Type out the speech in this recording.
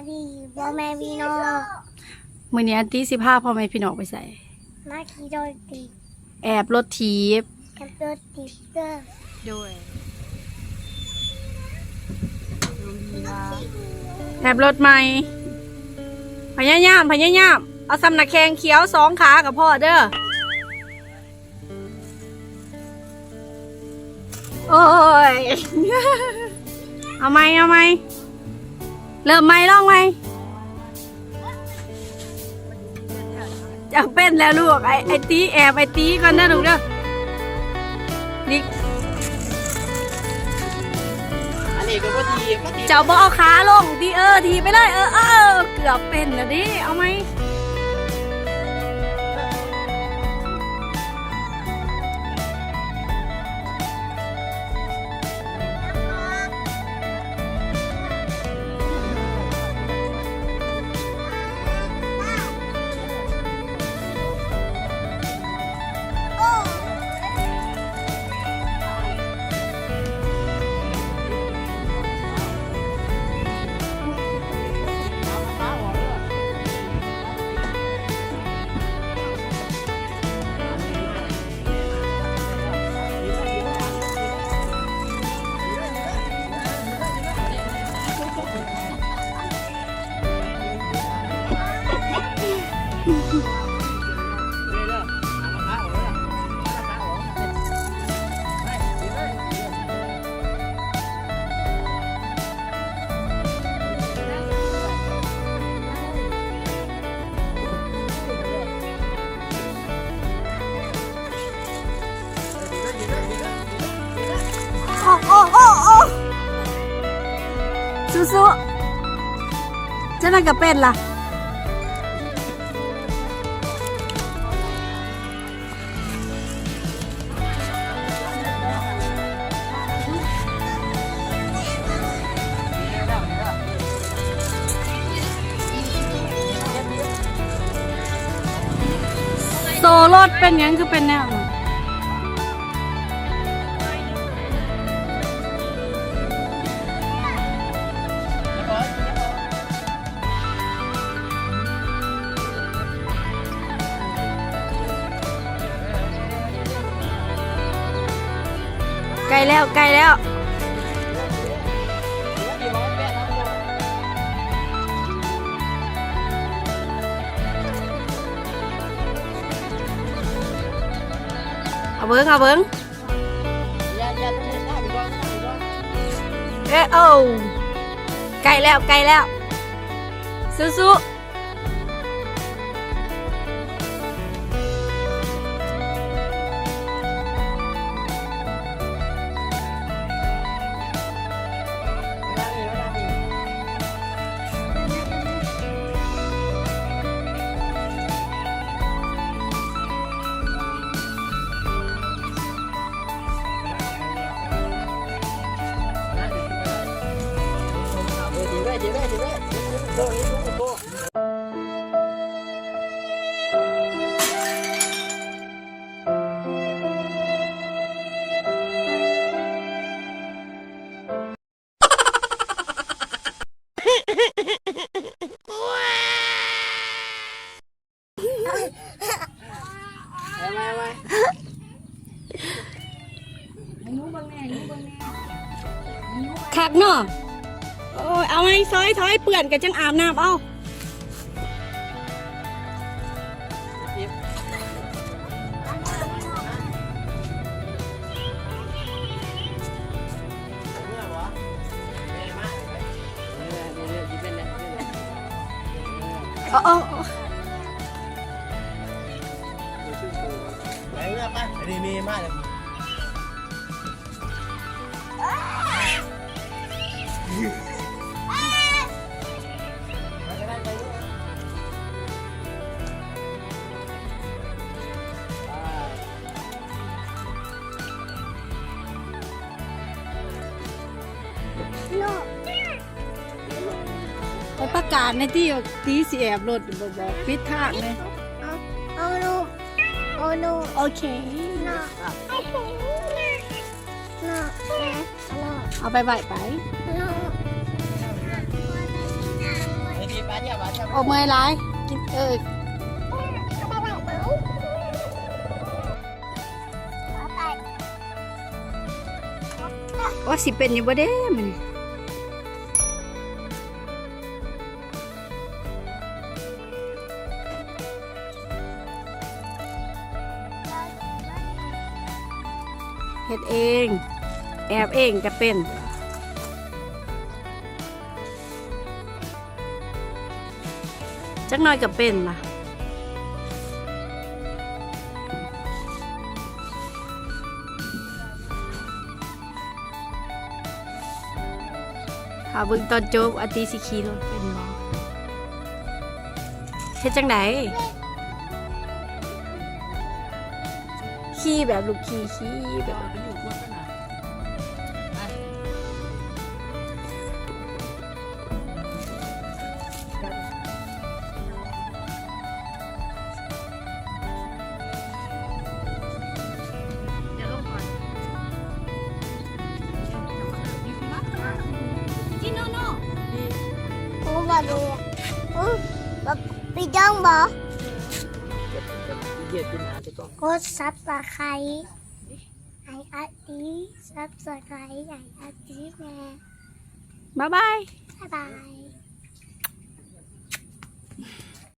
ດີພໍ່ແມ່ພີ່ນ້ອງ ມື້ນີ້ອາຕິຊິພາພໍ່ແມ່ພີ່ນ້ອງໄປໃສ? ມາຂີ່ລົດຖີບ ແອບລົດຖີບ ແອບລົດຖີບເດີ. ໂດຍ ແອບລົດໃໝ່ ພະຍາຍາມ ພະຍາຍາມ ເອົາສ່ຳໜ້າແຂ້ງຂຽວສອງຂາກະພໍເດີ. ໂອ້ຍ ເອົາໃໝ່ ເອົາໃໝ່ ເລີ່ມໃໝ່ ລອງໃໝ່. ເຈົ້າເປັນແລ້ວລູກ ໄອ້ ໄອ້ຕີ ແອບໄອ້ຕີກ່ອນເດີລູກເດີ. ນີ້ ອັນນີ້ກໍບໍ່ຖີບ ມາຖີບ ເຈົ້າບໍ່ເອົາຂາລົງຕິ ເອີ ຖີບໄປເລີຍ ເອີ ເອີ ເອີ ເກືອບເປັນແລ້ວເດ້ ເອົາໃໝ່. ໂອ້ ໂອ້ ໂອ້ ໂອ້ ສູ້ໆ ຈັ່ງນັ້ນກໍເປັນລະ. ໂຊລົດເປັນຫຍັງຄືເປັນແນວນັ້ນ? ໃກ້ແລ້ວ ໃກ້ແລ້ວ. ເອົາເບິ່ງ ເອົາເບິ່ງ. ເອີ ໂອ້ ໃກ້ແລ້ວ ໃກ້ແລ້ວ ສູ້ໆ. ຄັກເນາະ. ໂອ້ຍ ເອົາໃໝ່ ຊອຍ ຖອຍ ເປື້ອນກໍຈັ່ງອາບນ້ຳເອົາ. ເອົາ ເອົາ ເອົາ ໄປເມືອໄປ ອັນນີ້ແມ່ມາແລ້ວ. ໄປປະກາດໃນທີ່ ທີ່ຊິແອບລົດ ບອກ ບອກ ປິດທາງເລີຍ. ເອົາ ເອົາ ເອົາ ໂອເຄ ເນາະ ເນາະ ເອົາໄປໄວ້ໄປ ເນາະ. ໂອ້ ເມື່ອຍຫຼາຍ ກິນ ເອີ ໂອ້ ຊິເປັນຢູ່ບໍ່ເດ້ມື້ນີ້? ເຮັດເອງ ແອບເອງກະເປັນ ຈັກໜ້ອຍກະເປັນລະ. ຖ້າເບິ່ງຕອນຈົບ ອາຕີຊິຂີ່ລົດເປັນບໍ່? ເຮັດຈັ່ງໃດ? ຂີ່ແບບລູກຂີ່ ຂີ່ແບບ ໂອ້ ບໍ່ດີ ໂອ້ ບໍ່ ໄປຈ້ອງບໍ່? ກົດຊັບສະໄຄຣບ໌ໃຫ້ອາຕີ ຊັບສະໄຄຣບ໌ໃຫ້ອາຕີແດ່. ບາຍບາຍ ບາຍບາຍ.